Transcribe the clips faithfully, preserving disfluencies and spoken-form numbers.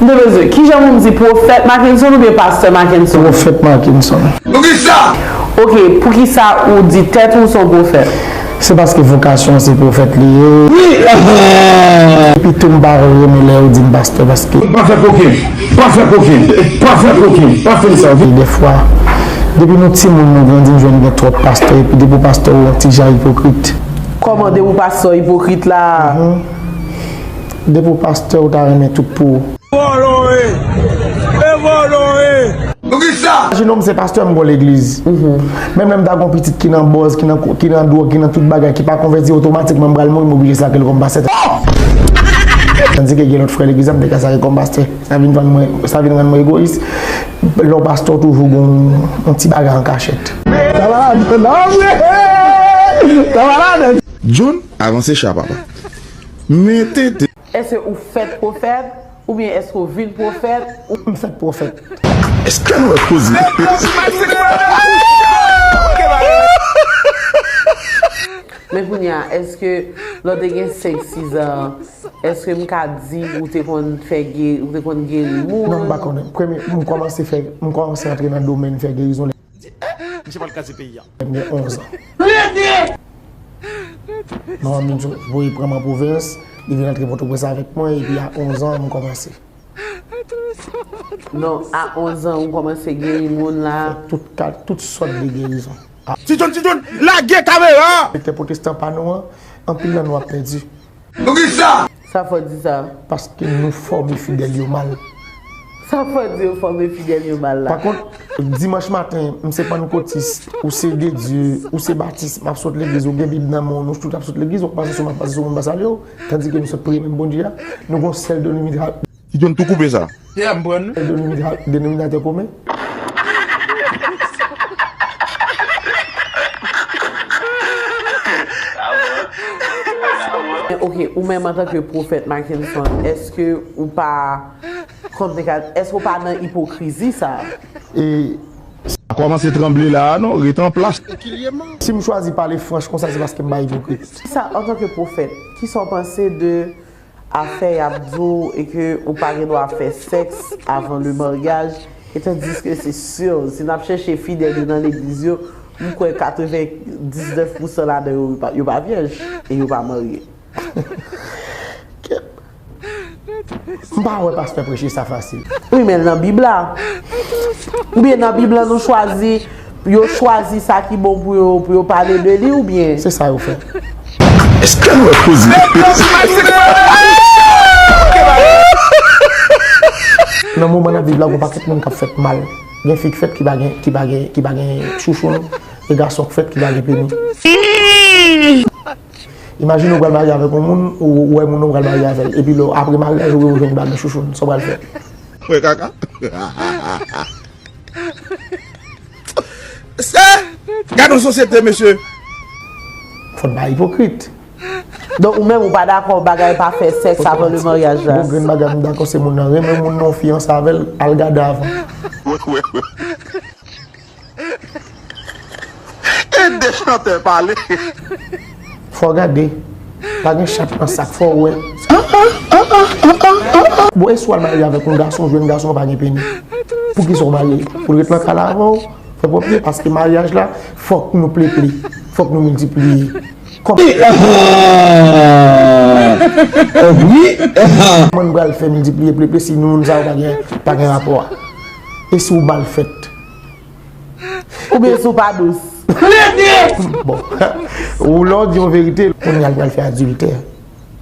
M te bezwen, kijan moun di pwofèt Mackenson oubyen pastè Mackenson? Pwofèt Mackenson. Poukisa? Ok, poukisa ou di tèt ou se yon pwofèt? Se paske vokasyon an se pwofèt li ye. Wi! Epi tou m pa renmen lè yo di m pastè paske. Pa fè kokenn! Pa fè kokenn! Pa fè kokenn! Pa fè sa! Dèfwa, depi nou timoun nou grandi nou jwenn gen twòp pastè epi depi w pastè ou yon ti jan ipokrit. Kòman depi w pastè w ipokrit la? Depi w pastè ou ta renmen tout pou ou. Vòlò w ye! E vòlò w ye! Poukisa? Imajine w m se pastè m gon legliz. Menm lè m ta gon pitit ki nan bòz, ki nan ki nan dwòg, ki nan tout bagay, ki pa konvèti otomatikman m pral mouri, m oblije sakre l kòm pastè. Tandike gen lòt frè legliz la m te ka sakre kòm pastè. Sa vin rann mwen, sa vin rann mwen egoyis. Lè w pastè w toujou gon yon ti bagay an kachèt. Sa va ladan non vre. Sa va ladan. John, avanse cha papa. Men tete. Èske ou fèt pwofèt oubyen èske ou vin pwofèt? M fèt pwofèt. Èske nou wè koze? Men kounye a, èske lè w te gen senk, sis an, èske m ka di ou te konn fè ge, ou te konn geri moun? Non, m pa konnen. Premye, m kòmanse fè, m kòmanse antre nan domèn fè gerizon lè Misye pral kraze peyi a. M gen onz an. Manman m vin voye pran m an pwovens, li vin antre Pòtoprens avèk mwen, epi a onz an, m kòmanse. Non, a onz an, ou kòmanse geri moun la. Tout ka, tout sòt de gerizon. Ti John, Ti John, lage kamera! Sektè pwotestan pa nou an, anpil nan nou ap pèdi. Poukisa? Sa fè w di sa? Paske nou fòme fidèl yo mal. Sa fè w di yo fòme fidèl yo mal la? Pa kont, dimanch maten, m se pannkotis, ou se de Dye, ou se batis, m ap sot legliz, ou gen Bib nan men w, nou tout ap sot legliz, ou ap pase sou m, ap pase sou moun, m pa salye w, tandike nou sot priye menm Bondye a, nou gon sèl denominasyon. Ti John tou koupe sa. Yeah, m pran. Denominatè komen. Ok, ou menm antanke pwofèt Mackenson, èske ou pa konn, èske ou pa nan ipokrizi sa? E sa kòmanse tranble la a non, ret an plas. Si m chwazi pale franch konsa, se paske m pa ipokrit. Kisa, antanke pwofèt, kisa w panse de afè y ap di w e ke ou pa gen dwa fè sèks avan le maryaj, e tandiske se si, si n ap chèche fidèl yo nan legliz yo, m kwè katrevendiznèf pousan ladan yo, yo pa, yo pa vyèj e yo pa marye. M pa wè pastè preche sa fasil. Wi, men nan Bib la. Oubyen nan Bib la nou chwazi, yo chwazi sa ki bon pou yo, pou yo pale de li oubyen? Se sa yo fè. Èske nou wè koze? Nan moman n ap viv la, gon pakèt moun k ap fèt mal. Gen fi k fèt ki pa gen, ki pa gen, ki pa gen chouchoun, e gason k fèt ki pa gen peni. Imajine ou pral marye avèk yon moun, ou, ou wè moun nan ou pral marye avè l, epi lè, apre maryaj ou, ou jwenn li pa gen chouchoun, sa w pral fè? Wè kaka. Gade yon sosyete, mesye. Fò n pa ipokrit. Donk, ou menm, ou pa dakò bagay pa fè sèks avan le maryaj la? Bon, grenn bagay m dakò, se moun nan renmen moun nan, ou fiyanse avè l, al gade avan. Ede chantè pale. Fò w gade. Pa gen chat nan sak, fò w wè. Bon, e si w al marye avèk yon gason, jwenn gason an pa gen peni? Poukisa w marye? Pou l ret nan kay la avè w? Fè pwòpte, paske maryaj la, fòk nou pleple. Fòk nou miltipliye. Kòman? Wi. Kòman n pral fè miltipliye, pleple si nou moun sa yo pa gen, pa gen rapò a? E si w mal fèt? Oubyen si w pa dous? Bon. Ou lè w di yon verite, kounye a l pral fè adiltè.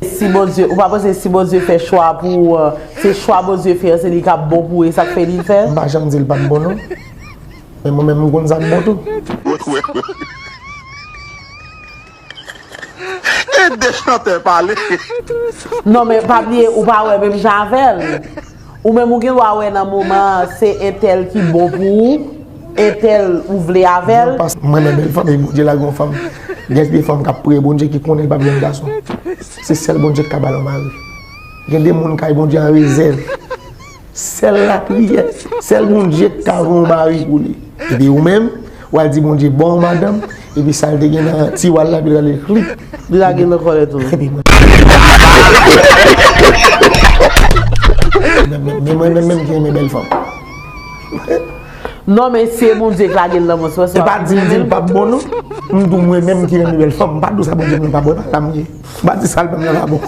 Si Bondye, ou pa panse si Bondye fè chwa pou ou, se chwa Bondye fè an, se li k ap bon pou ou, e sa k fè li fè? M pa janm di l p ap bon non. Men mwen menm m konn sa k bon tou. Ede chantè pale. Non, men pa bliye, ou pa wè menm jan avè l. Ou menm ou gen dwa wè nan moman an, se entèl ki bon pou ou, entèl ou vle avè l. Non, pas, mwen renmen bèl fanm, e Bondye lage yon fanm. Gen de fanm k ap priye Bondye ki konnen l p ap jwenn gason. Se sèl Bondye k ka ba l yon mari. Gen de moun kay Bondye an rezèv. Sèl lapriyè, sèl Bondye k ka voye yon mari pou li. Epi ou menm, w al di Bondye ba w madanm, epi sa l te gen nan tiwa l la, epi l rale l klik. Li lage l nan kòlèt ou. Epi mwen. Men, men, men mwen menm, menm ki renmen bèl fanm. Non, men se Bondye k lage l nan mwen, se pa di m di l p ap bon, non. M di w mwen menm ki renmen bèl fanm, m pa di w sa Bondye m nan pa bon, e pa la m ye. M pa di sa l ban m nan pa bon.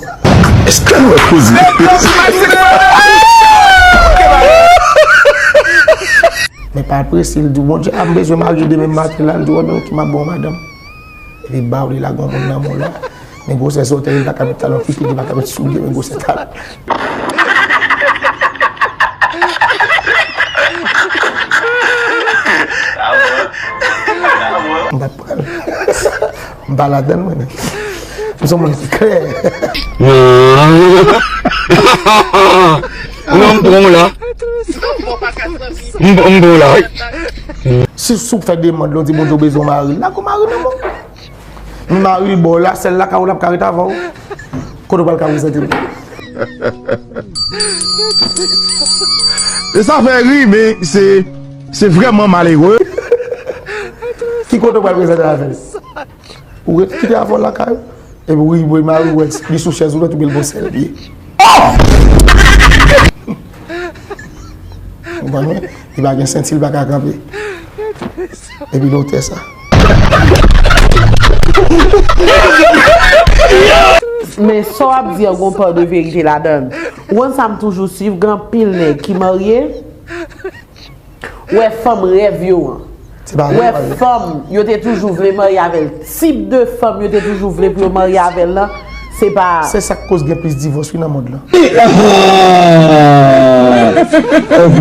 Èske nou wè koze? Men pa prese, l di w, Bondye, a, m bezwen marye demen maten la, l di w, men oke, m ap ba w madanm. Epi ba w li la, gon moun nan men w la. Men gwosè sòtèy, li pa ka met talon kikit, li pa ka met soulye, men gwosè talon. M pa pral. M pa ladann mwen menm. M se yon moun ki klè. Non. Non, m pran w la. M, m pran w la, wi. Si, si w fè demann, lè w di Bondye w bezwen yon mari, la gon mari nan men w. Men mari l ba w la, sèl lakay ou l ap ka ret avè w. Kote w pral ka prezante l? E sa fè ri, men se, se vrèman malere. Ki kote w pral prezante avè l? Ou ret kite avè w lakay ou? Epi w rive mari w wè li sou chèz ou la, epi l gon sèl pye. Ou konprann mwen? Li pa gen senti, li pa ka kanpe. Epi lotè sa. Men sa w ap di an gon pa de verite ladan l. Ou konn sa m toujou swiv, gen anpil nèg ki marye, wè fanm rèv yo an. Se pa vre, wè pa vre. Fanm, yo te toujou vle marye avè l. Tip de fanm yo te toujou vle pou yo marye avè l lan, se pa. Se sa k koz gen plis divòs, wi, nan mond lan.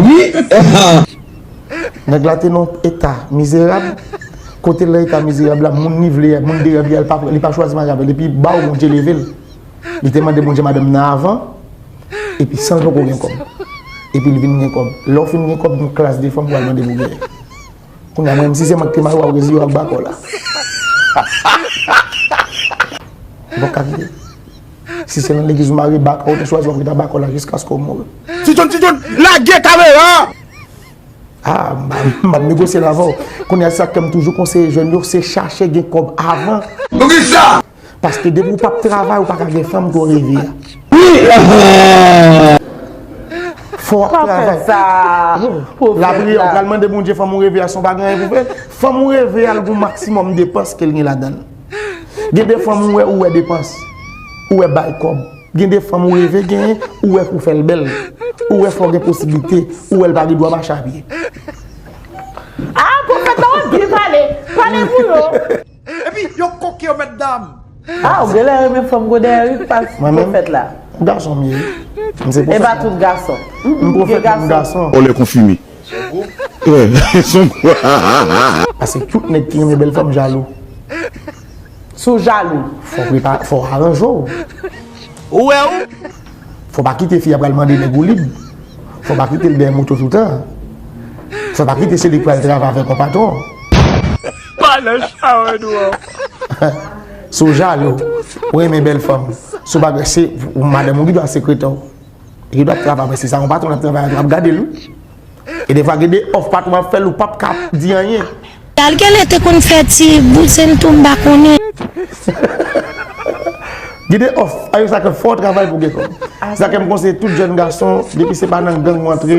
Wi. Nèg la te nan eta mizerab. Kote l nan eta mizerab la, moun li vle, moun de rèv li a, li pa, li pa chwazi marye avè l. Epi ba w Bondye leve l. Li te mande Bondye madanm nan avan, epi san l poko gen kòb. Epi li vin gen kòb. Lè w fin gen kòb, yon klas de fanm pou al mande pou genyen. Kounye a, mwen menm, si se mwen ki te mari w, w ap reziye w ak bakò la. Ou p ap ka kite. Si se nan legliz ou mari, bakò ou te chwazi, w ap rete ak bakò la jiskaske w mouri. Ti John, Ti John, lage kamera! A, m, m ap negosye l avè w. Kounye a, se sa k fè m toujou konseye jèn yo, se chache gen kòb avan. Poukisa? Paske depi w p ap travay, ou pa ka gen fanm ke w reve a. Wi. Fò w ap travay. Lapri, ou pral mande Bondye fanm ou reve a, se yon pa gen anyen pou fè. Fanm ou reve a, l gon maksimòm depans ke l gen ladan l. Gen de fanm ou wè, ou wè depans. Ou wè bay kòb. Gen de fanm ou reve genyen, ou wè pou fè l bèl. Ou wè fò gen posiblite, ou wè l pa gen dwa mache a pye. A, pwofèt la, w ap byen pale. Pale pou yo. Epi, yo koke yo, mèt dam. A, ou genlè renmen fanm gwo dèyè wi, pas pwofèt la. Gason m ye. M se pwofèt. E pa tout gason. M pwofèt, m gason. Olè konfime. Wi, se yon gwo. Paske tout nèg ki renmen bèl fanm jalou. Si w jalou, fò w prepa-, fò w aranje w. Ou wè ou? Fò w pa kite fi a pral mande nèg ou lib. Fò w pa kite l dèyè moto toutan. Fò w pa kite se li k pral travay avèk yon patwon. Pa nan chawè nou an. Si w jalou, ou renmen bèl fanm. Si w pa, se, madanm ou ki dwa sekretè w. Li dwe ap travay, men se sa yon patwon ap travay, ap gade l, wi. E defwa, gen de òf patwon ap fè l, ou p ap ka di anyen. Al kèlè te konn fè ti bouzen tou, m pa konnen. Gen de òf, a yo sa ke fò w travay pou gen kòb. Sa ke m konseye tout jèn gason, depi se pa nan gang w antre,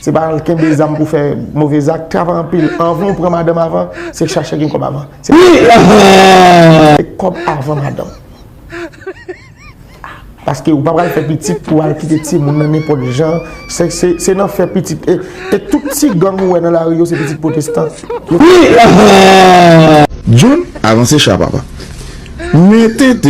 se pa al kenbe zam pou fè move zak, travay anpil. Anvan w pran madanm avan, se chache gen kòb avan. Se, se kòb avan madanm. Paske ou pa pral fè pitit pou al kite timoun nan nenpòt jan. Se, se, se nan fè pitit. E, e tout ti gang ou wè nan lari yo, se pitit pwotestan. Yo John, avanse cha, papa. Mete